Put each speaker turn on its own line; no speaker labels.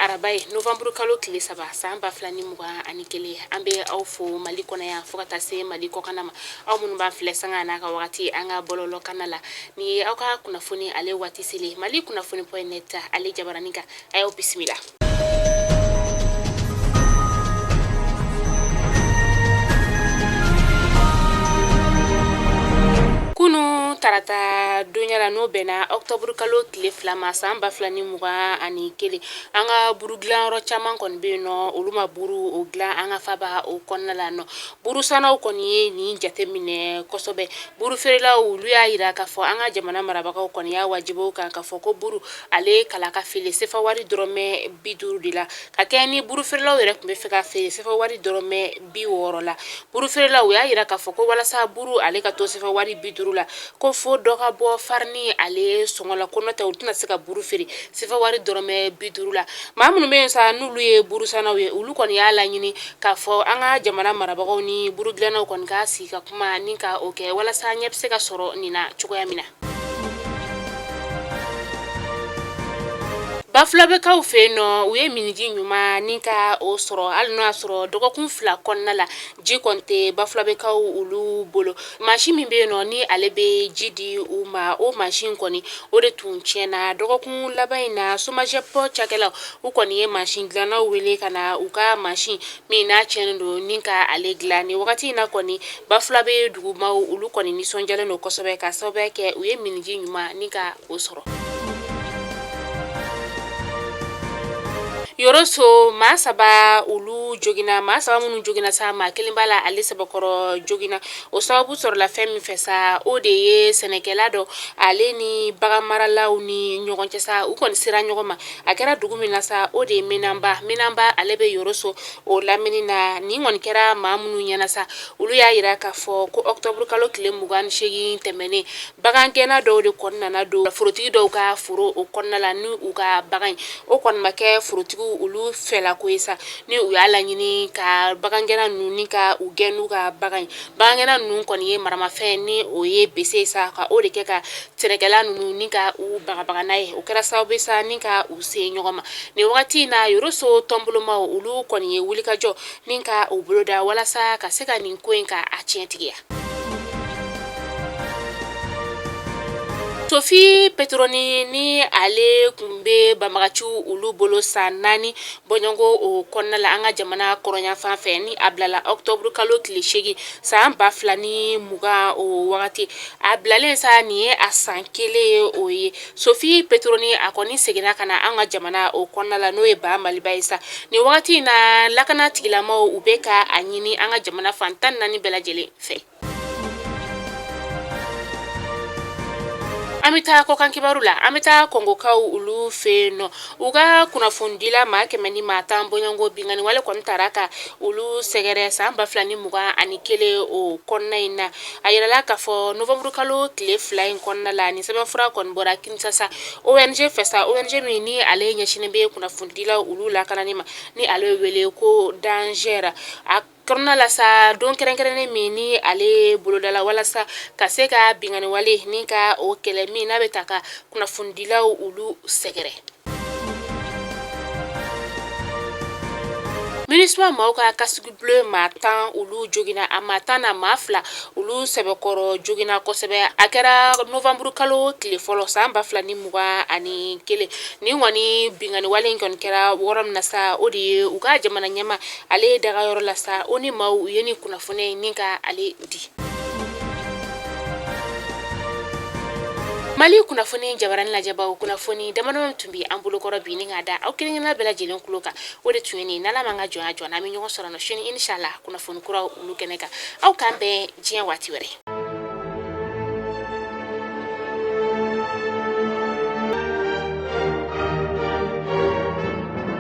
Araba ye, novembre kalo tile 3, san 2021. An bɛ aw fo Mali kɔnɔ yan fo ka taa se Mali kɔkanna ma. Aw minnu b'an filɛ sanga n'a ka wagati an ka bɔlɔlɔ kana la, nin ye aw ka kunnafoni ale waati selen, Mali kunnafoni point net ale jabaranin kan. A y'aw bisimila. Kunun tarata donya la, n'o bɛnna octobre kalo tile 2 ma, san 2021, an ka buru dilanyɔrɔ caman kɔni bɛ yen nɔ, olu ma buru o dilan an ka faba o kɔnɔna la nɔ. Burusannaw kɔni ye nin jateminɛ kosɛbɛ. Buru feerelaw, olu y'a yira k'a fɔ an ka jamana marabagaw kɔni y'a wajibi kan k'a fɔ ko buru ale kala ka feere sefa wari dɔrɔmɛ 50 de la, ka kɛ ni buru feerelaw yɛrɛ tun bɛ fɛ ka feere sefa wari dɔrɔmɛ 60 la. Buru feerelaw y'a yira k'a fɔ ko walasa buru ale ka to sefa wari 50 la, ko fo dɔ ka bɔ farini ale sɔngɔ la, ko n'o tɛ u tɛna se ka buru feere sefa wari dɔrɔmɛ 50 la. Maa minnu bɛ yen sa, n'olu ye burusannaw ye, olu kɔni y'a laɲini k'a fɔ an ka jamana marabagaw ni buru dilannaw kɔni ka sigi ka kuma ni ka o kɛ walasa ɲɛ bɛ se ka sɔrɔ nin na cogoya min na. Bafulabɛkaw fɛ yen nɔ, u ye minniji ɲuman ni ka o sɔrɔ, hali n'o y'a sɔrɔ dɔgɔkun 2 kɔnɔna la ji kɔni tɛ Bafulabɛkaw olu bolo. Mansin min bɛ yen nɔ, ni ale bɛ ji di u ma, o mansin kɔni o de tun tiɲɛna dɔgɔkun laban in na. SOMAGEP cakɛlaw, u kɔni ye mansin dilannaw wele ka na u ka mansin min n'a tiɲɛnen don ni ka ale dilan. Nin wagati in na kɔni, Bafulabɛ dugumaw olu kɔni nisɔndiyalen don kosɛbɛ ka sababuya kɛ u ye minniji ɲuman ni ka o sɔrɔ. Yɔrɔso, maa 3 olu joginna. Maa 3 minnu joginna sa, maa kelen b'a la, ale sɛbɛkɔrɔ joginna. O sababu sɔrɔla fɛn min fɛ sa, o de ye sɛnɛkɛla dɔ ale ni baganmaralaw ni ɲɔgɔn cɛ sa, u kɔni sera ɲɔgɔn ma. A kɛra dugu min na sa, o de ye Menanba. Menanba ale bɛ Yɔrɔso o lamini na. Nin kɔni kɛra maa minnu ɲɛna sa, olu y'a yira k'a fɔ ko octobre kalo tile 28 tɛmɛnen, bagangɛnna dɔw de kɔni nana don forotigi dɔw ka foro o kɔnɔna la ni u ka bagan ye. O kɔni ma kɛ forotigiw olu fɛlako ye sa, ni u y'a laɲini ka bagangɛnna ninnu ni ka u gɛn n'u ka bagan ye. Bagangɛnna ninnu kɔni ye maramafɛn, ni o ye bese sa, ka o de kɛ ka sɛnɛkɛla ninnu ni ka u bagabaga n'a ye. O kɛra sababu sa ni ka u se ɲɔgɔn ma. Nin wagati in na, Yɔrɔso tɔnbolomaw olu kɔni ye wulikajɔ ni ka u boloda walasa ka se ka nin ko in ka a tiɲɛtigiya. Sofi Petroni, ni ale tun bɛ banbagaciw olu bolo san 4 bɔɲɔgɔnko o kɔnɔna la an ka jamana kɔrɔnyanfan fɛ, ni a bilala octobre kalo tile 8, san 2020 o wagati, a bilalen sa, nin ye a san 1 ye. O ye Sofi Petroni, a kɔni seginna ka na an ka jamana o kɔnɔna la, n'o ye ba Maliba ye sa. Nin wagati in na, lakana tigilamaw u bɛ ka a ɲini an ka jamana fan 14 bɛɛ lajɛlen fɛ. An bɛ taa kɔkan kibaru la. An bɛ taa Kɔngokaw olu fɛ yen nɔ. U ka kunnafonidila maa 110 bɔɲɔgɔnko binkanni wale kɔni taara ka olu sɛgɛrɛ san 2021 o kɔnɔna in na. A yirala k'a fɔ novembre kalo tile 2 in kɔnɔna la, nin sɛbɛnfura kɔni bɔra Kinshasa ONG fɛ sa, ONG min ni ale ɲɛsinnen bɛ kunnafonidilaw olu lakanani ma, ni ale bɛ wele ko Danger. A kɔnɔna la sa, don kɛrɛnkɛrɛnnen min ni ale bolodala walasa ka se ka binkanni wale ni ka o kɛlɛ min n'a bɛ ta ka kunnafonidilaw olu sɛgɛrɛ. MINUSMA maaw ka casque bleu maa 10 olu joginna. A maa 10 na, maa 2 olu sɛbɛkɔrɔ joginna kosɛbɛ. A kɛra novembre kalo tile fɔlɔ, san 2021. Nin kɔni binkanni wale in kɔni kɛra yɔrɔ min na sa, o de ye u ka jamana ɲɛmaa ale dagayɔrɔ la sa. O ni maaw u ye nin kunnafoni ni ka ale di. Mali kunnafoni jabarani lajɛbaw, kunnafoni damadɔ tun bɛ an bolokɔrɔ bi ni k'a da aw kelenkelenna bɛɛ lajɛlen tulo kan, o de tun ye nin. N'Ala m'an ka jɔnya jɔ, an bɛ ɲɔgɔn sɔrɔ sini inshallah kunnafoni kuraw olu kɛnɛ kan. Aw k'an bɛn diɲɛ waati wɛrɛ.